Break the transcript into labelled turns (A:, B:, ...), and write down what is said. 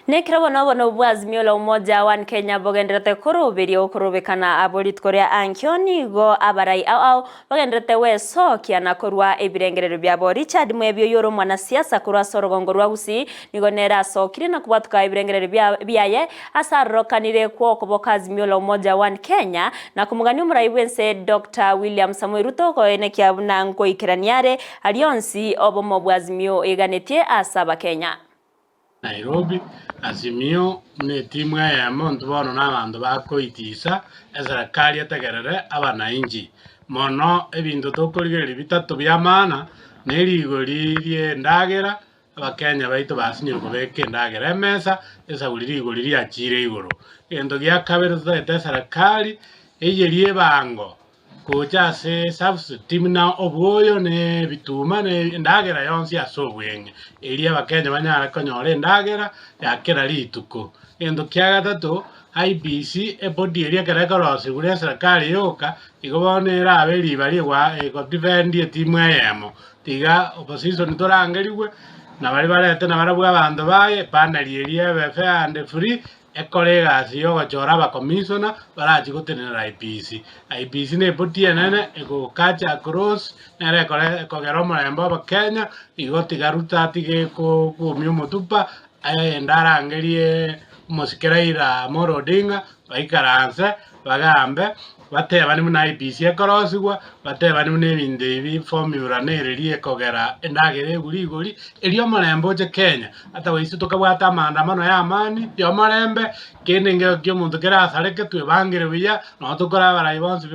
A: Nekero bono obono bwa Azimio la Umoja One Kenya bogendererete koroberia okorobekana abwo rituko ria ankio nigo abarai ao ao bagendererete gwesokia na korua ebirengererio biabo. Richard Mwebia oyio ore omwanasiasa korwa ase orogongo rwa Gusii nigo nere asokire na kobwatuka ebirengererio biaye ase arorokanire kwokoboka Azimio la Umoja One Kenya na komogania omorai bwense Doctor William Samoei Ruto koenekia buna nkoikerania are aria onsi obomo bwa Azimio eganetie ase abakenya.
B: Nairobi, Azimio buna etimu eyemo intwe bono nabanto bakoitisa eserekari etegerere abanainchi. Mono ebinto tokorigereria bitato bia maana ne rigori ri'endagera, abakenya baito basinyire kobeka endagera emesa, esauri rigori riachire igoro. Egento gia kabere totagete eserekari eyerie ebango Gocha ase substitute buna obwoyo na ebituma na endagera yonsi ase obweng'e, erio abakenya banyare konyora endagera ya kera rituko. Egento kia gatato, IEBC, ebody eria ekero ekorosigwa na eserekari yoka, igo bono erabe riba rigwa egodefend etimu eyemo. Tiga opposition torangerigwe, na baria barete nabarabwo abanto baye, epanel eria ebe fair and free, Ekore egasi y'ogochora abakomisona barachie gotenenera IEBC. IEBC neboti enene egokacha across nere ekore ekogera omorembe obokenya igo tiga Ruto atige koumia omotupa agende arangerie omosike Raila Amolo Odinga baikaranse bagambe batebane buna IEBC ekorosigwa, batebane buna ebinto ebi formula nereri ekogera endagera egwe rigori, erio omorembe oche Kenya. Ata gose tokabwata amaandamano ya amani, ya omorembe, kende nkero kia omonto kerasareke twebangere buya, nonye tokore abarai bonsi pi.